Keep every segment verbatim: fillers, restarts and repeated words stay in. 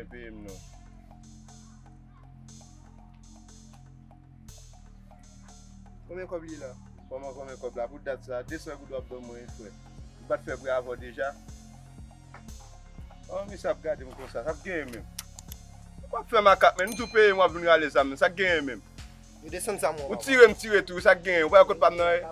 Peye m non. Konbyen kòb li la? Kòman konbyen kòb la? Pou dat sa, de san goud w ap ban mwen, frè. M pa t fè prè avè w deja? Oh, misye ap gade m konsa, sa ap genyen menm. Ou p ap fè makak menm, m tou peye m, w ap vin rale zam nan, sa k genyen menm? Yo desann zam ou. Ou tire, m tire tou, sa k genyen? Ou pa wè kot pa m nan ye?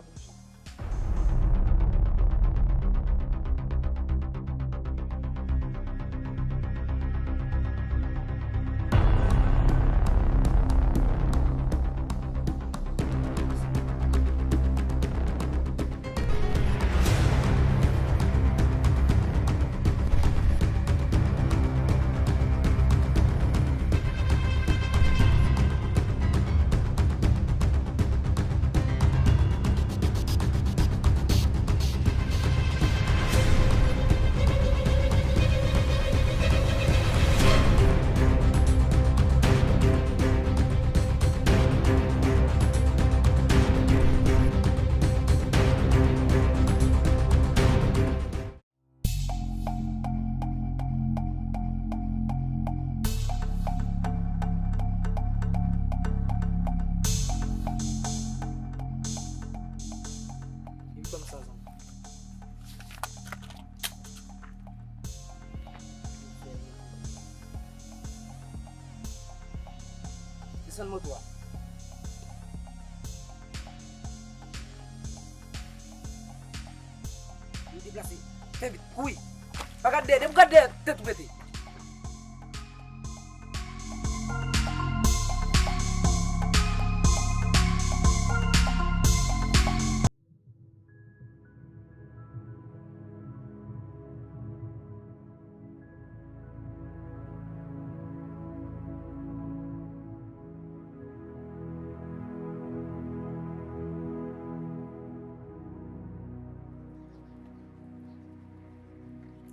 Li ban m sa zanmi. Desann moto a. Li deplase. Fè vit, kouri. Pa gad dèyè, depi w gad dèyè, tèt ou pete.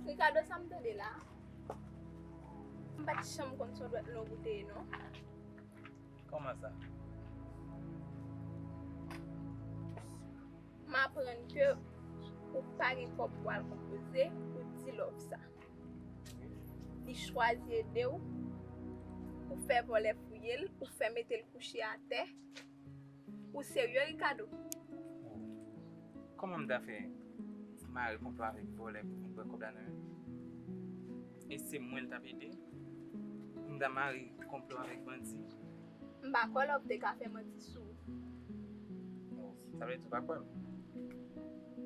Ricardo, sa m tande la? M pa t janm konn se yon dwèt long ou te ye, non. Kòman sa? M aprann ke ou pa gen kòb pou al konpoze, ou di love sa. Li chwazi ede w, ou fè vòlè fouye l, ou fè mete l kouche atè. Ou serye, Ricardo? Kòman m ta fè mare konplo avèk vòlè pou vin pran kòb la nan men m? E se mwen l t ap ede? M ta mare konplo avèk bandi? M pa kwè love te ka fè manti sou ou. Oh, sa vle di ou pa kwè m?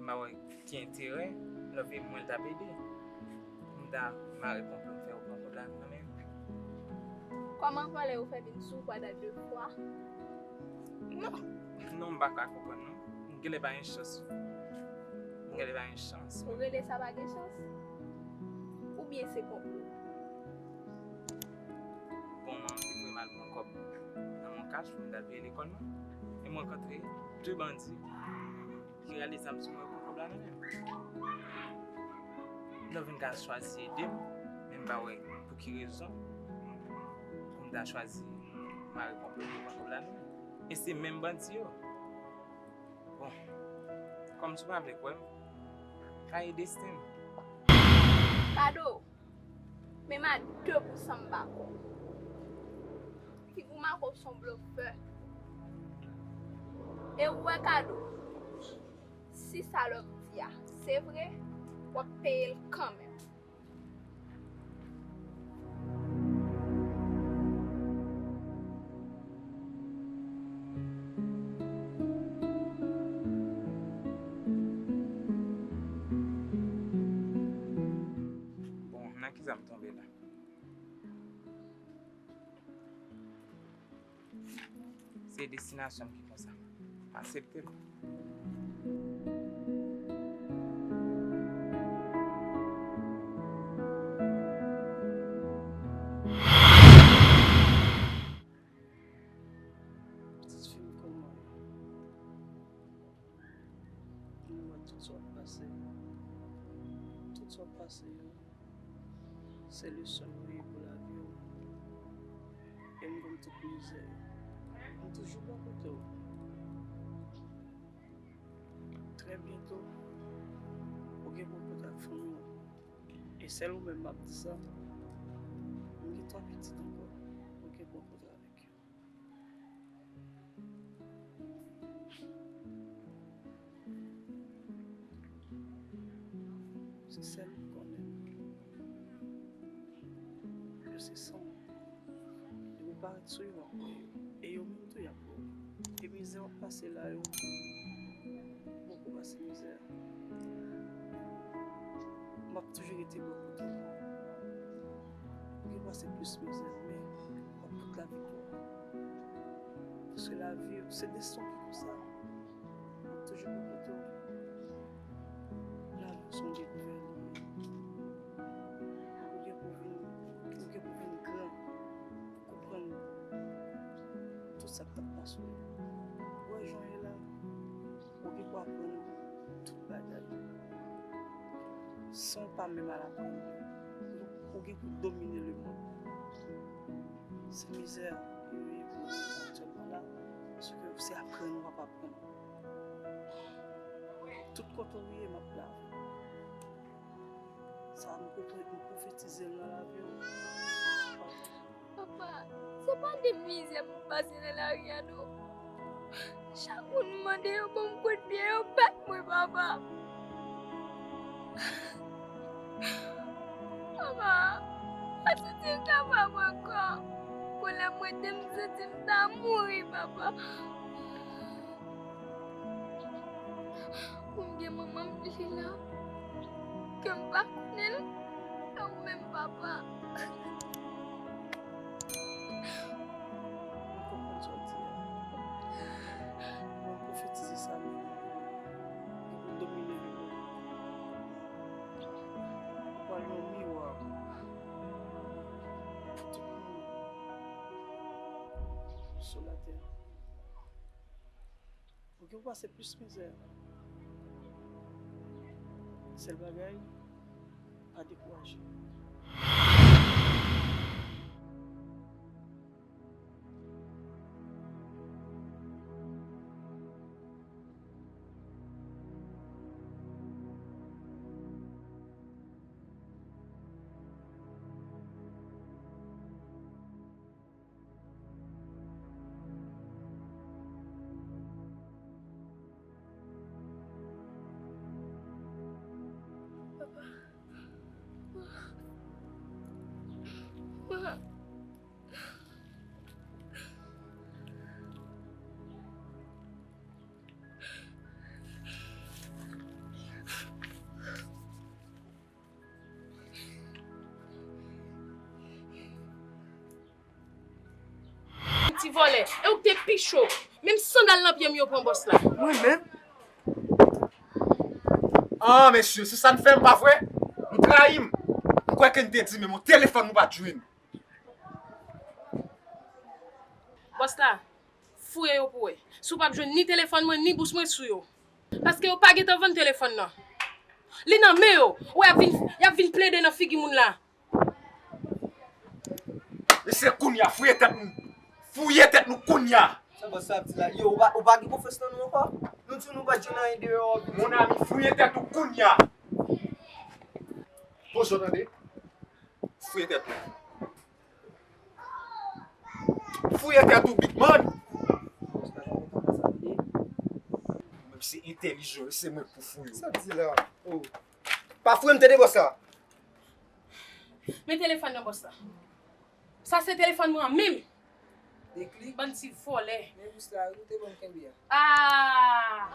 M pa wè ki enterè love e mwen l t ap ede. M ta mare konplo m fè ou pran kòb la nan men m. Kòman vòlè yo fè vin sou ou pa dat de fwa? Non. Non, m pa ka konprann non. M genlè pa gen chans. M genlè pa gen chans. Ou rele sa pa gen chans? Oubyen se konplo? Bon, manman m te voye m al pran kòb nan Moncash pou m t al peye lekòl mwen. E m rankontre de bandi ki rale zam sou mwen pou kòb la nan men m. Love vin ka chwazi ede m, men m pa wè pou ki rezon pou m ta chwazi mare konplo pou pran kòb la nan men m. E se menm bandi yo. Bon, kòm si w pa vle kwè m, ka e desten m. Kado, menm a de pousan m pa kwè w. Figi w make w se yon blofè. E w wè Kado, si sa love di a se vre, w ap peye l kanmenm. Bon, nan kisa m tonbe la? Se destinasyon m ki konsa. M aksepte l. Pitit fi m, kòman? Mwen wè tout sa w ap pase. Tout sa w ap pase yo, se leson yo ye pou lavi w. E m konn tout mizè yo. M toujou bò kote w. Trè byento, ou gen pou w kontre ak fanmi w. E sèl ou menm m ap di sa. M gen Twa pitit ankò, mwen gen pou m koze avèk yo. Se sèl ou konnen. Yo se san w. Depi w parèt sou yo, w ap wè yo. E yo menm tou, y ap wè w. E mizè w ap pase la yo, poko pase mizè. M ap toujou rete bò kote w. Ou gen pase plis mizè, men w ap pote laviktwa. Paske lavi, se desten w ki konsa. M ap toujou bò kote w. Lavi w se yon dekouvèt li ye. Ou gen pou vin, ou gen pou vin gran, pou konprann tout sa k t ap pase w yo. Ou wè jan w ye la, ou gen pou aprann tout bagay. San w pa menm al aprann yo, ou gen pou domine lemonn. Se mizè yo ye pou ou aktyèlman la, paske se aprann w ap aprann. Tout kote w ye, m ap la. Sa m pwofetize l nan lavi w. Papa, se pa de mizè m ap pase nan lari a non. Chak moun m mande yo ban m kout pye, yo bat mwen, papa. Papa, pa santi m kapab ankò. Pou lè m rete, m santi m ta mouri, papa. Pou m gen manman m, li la. Ke m pa konnen l, e ou menm, papa. Mwen konprann sa w di a. Mwen pwofetize sa menm. Li pou domine lemonn. Ou pral yon miwa pou tout moun sou latè. Ou gen pou pase plis mizè. Sèl bagay, pa dekouraje. Papa. Papa. Ti vòlè, e ou k te pi cho. Menm sandal nan pye m yo pran bòs la. Mwen menm? Ah, mesye, se sa n fè m, pa vre? Nou trayi m. M kwè ke n te di menm yon telefòn nou pa t jwenn. Bòs la, fouye yo pou wè. Si w p ap jwenn ni telefòn mwen, ni bous mwen sou yo. Paske yo pa gentan vann telefòn nan. Li nan men yo. Ou wè y ap vin, y ap vin plede nan figi moun la. Mesye, kounye a, fouye tèt nou. Fouye tèt nou kounye a. Sa bòs la ap di la? Yo, ou pa, ou pa gen konfyans nan nou ankò? Nou di w nou pa t jwenn anyen deyò. Mon ami, fouye tèt ou kounye a. Poze w tande. Fouye tèt ou. Fouye tèt ou, big man. Ou menm se entèlijan, se mwen k pou fouye w. Sa di la? Oh. Pa fouye m tande bòs la. Men telefòn nan bòs la. Sa se telefòn mwen an menm. Dekli. Bann ti vòlè. Men bous la, wi, ou te ban m kenbe a. Ah!